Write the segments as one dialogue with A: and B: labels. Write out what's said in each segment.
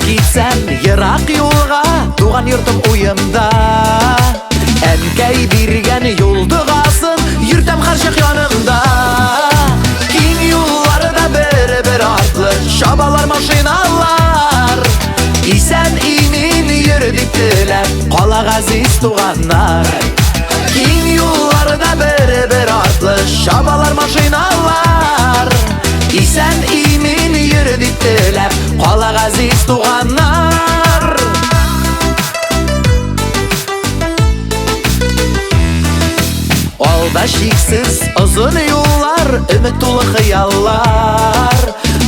A: Китсәм ерак юлга, туган йортым уемда. Әнкәй биргән юл догасын йөртәм һәрчак янымда. Киң юлларда бер-бер артлы чабалар машиналар. Исән имин йөр дип теләп кала газиз туганнар. Киң юлларда бер-бер артлы чабалар машиналар. Исән имин йөр дип теләп кала газиз туганнар. Алда чиксез озын юллар, өмет тулы хыяллар.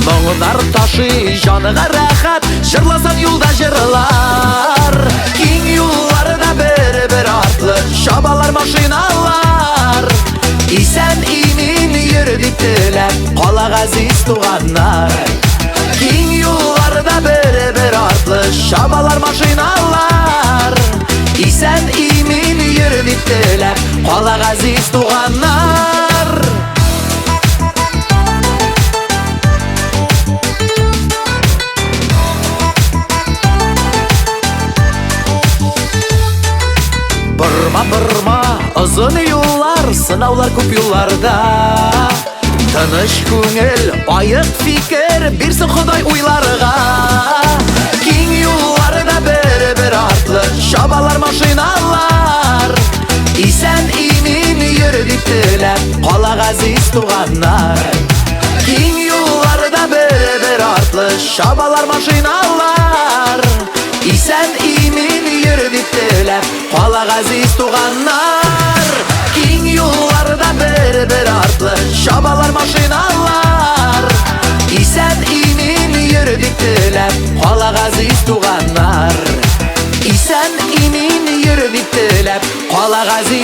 A: Моңнар ташый җаныга рәхәт, җырласаң юлда җырлар. Киң юлларда бер-бер артлы чабалар машиналар. Исән имин йөр дип теләп кала газиз туганнар. Киң юлларда бер-бер артлы чабалар машиналар. Исән имин йөр дип теләп кала газиз туганнар. Бырма бырма озын юллар, сынаулар күп юлларда. Тыныч күңел, аек фикер бирсен Ходай уйларга. Киң юлларда бер-бер артлы чабалар машиналар. Исән имин йөр дип теләп кала газиз туганнар. Киң юлларда бер-бер артлы чабалар машиналар. Исән имин йөр дип теләп кала газиз туганнар. Киң юлларда бер-бер артлы чабалар машиналар. Исән имин йөр дип теләп кала газиз туганнар. Исән имин йөр дип теләп кала газиз